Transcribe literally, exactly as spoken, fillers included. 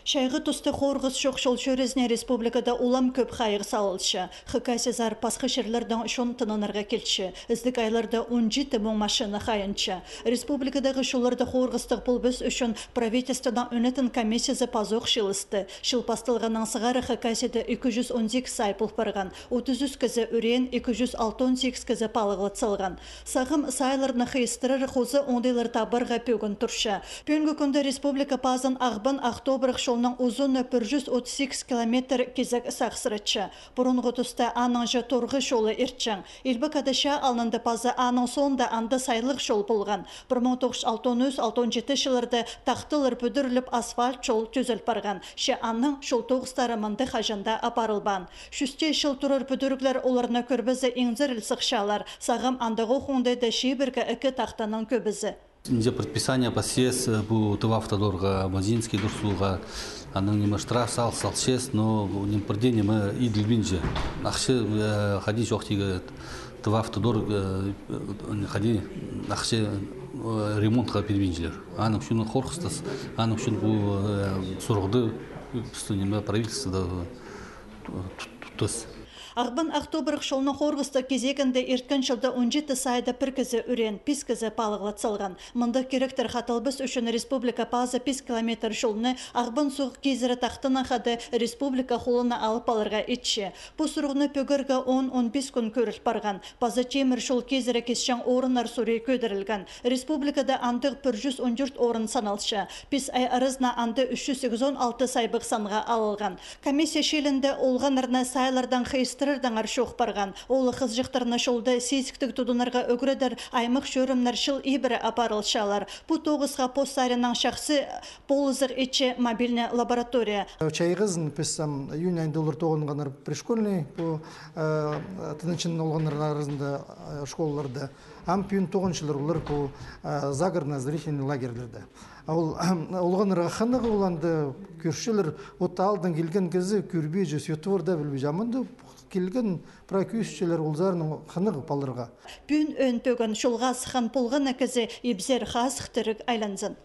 Чайғы туста хорғыс чох чол чӧрезіне республикада улам кӧп хайығ салылча. Хакасиязар пасха чирлердең чон тынанарға килче. Іздіг айларда он читі муң машина хайынча. Республикадағы чолларда хорғыстығ полбас ӱчӱн правительствоның ӱнетін комиссиязы пазох чыылысты. Чыл пасталғаннаң сығара Хакасияда ікі чӱс он сигіс сай пол парған, отыс ӱс кізі ӱреен, ікі чӱс алтон сигіс кізі палығлат салған. Сағам сайларны хыйыстырар хоза оңдайлар табарға пӧгін турча. Пӱӱнгі кӱнде республика пазын Ағбан — Ахтобырах чолның узуны пір чӱс отыс сигіс километр кизек сағыссыратча. Пурунғы туста аннаң ча торғы чолы иртчең. Илбек Ада чаа алнында паза аннаң соонда анда сайлығ чол полған. Пір муң тоғыс чӱс алтон ӱс — алтон читі чылларда тахталар пӱдіріліп, асфальт чол тӱзел парған. Че аннаң чол тоғыстары мында хаҷан даа апарылбаан. Чӱстее чыл турар пӱдіріглер оларны кӧрбезе иңзеріл сыхчалар. Сағам андағох оңдайда чибіргі ікі тахтаның кӧбізі. Нинҷе предписание пасчабыс, э, пу Тывавтодорға, Мазинский дурсуға, анаң ниме штраф сал, салчабыс, но ниме пірдее ниме иділбинче. Ахча, э, хайди чоохтирға, Тывавтодор, э, э, хайди ахча, э, ремонтха пирбинчелер. Аның ӱчӱн хорғыстас, аның ӱчӱн пу, э, сурығны, э, пістің ниме правительствода, э, тут-, туттас. Ағбан — Ахтобырах чолның хорғыстығ кизегінде ирткен чылда он читі сайда пір кізі ӱреен, пис кізі палығлат салған. Мындағ киректер хаталбас ӱчӱн республика пазы пис километр чолны Ағбан — Суғ кизіре тахтанаң хада республика холына алып аларға итче. Пу сурығны пӧгерге он — он пис кӱн кӧріл парған. Паза тимір чол кизіре кисчең орыннар сурии кӧдірілген. Республикада андағ пір чӱс он тӧрт орын саналча. Пис ай аразына анда ӱс чӱс сигізон алты сайбағ санға алылған. Комиссия чыылиинда олғаннарны сайлардаң хыйыстырардаңар чоох парған. Ол хызыҷахтарны чолда сизіктіг тудынарға ӱгредер аймах чӧрімнер чыл ибіре апарылчалар. Пу тоғысха пос саринаң чахсы полызығ итче мобильный лаборатория. Чайғызын піс ам июнь айында олар тоғынғаннар пришкольный, пу, э, тынанчатхан олғаннар аразында, э, школаларда. Ам пӱӱн тоғынчалар олар пу, э, загородно-оздоровительный лагерьлерде. А ол, олғаннарға хынығ, ол анда кӧрчелер, вот алдаң килген кізі кӧрбинче, светофорда пілбинче. А мында килген прай кӧрчелер, ол саринаң хынығ паларға. Пӱӱн ӧӧн пӧгін чолға сыххан полған на кізі ибзер хазых тіріг айланзын.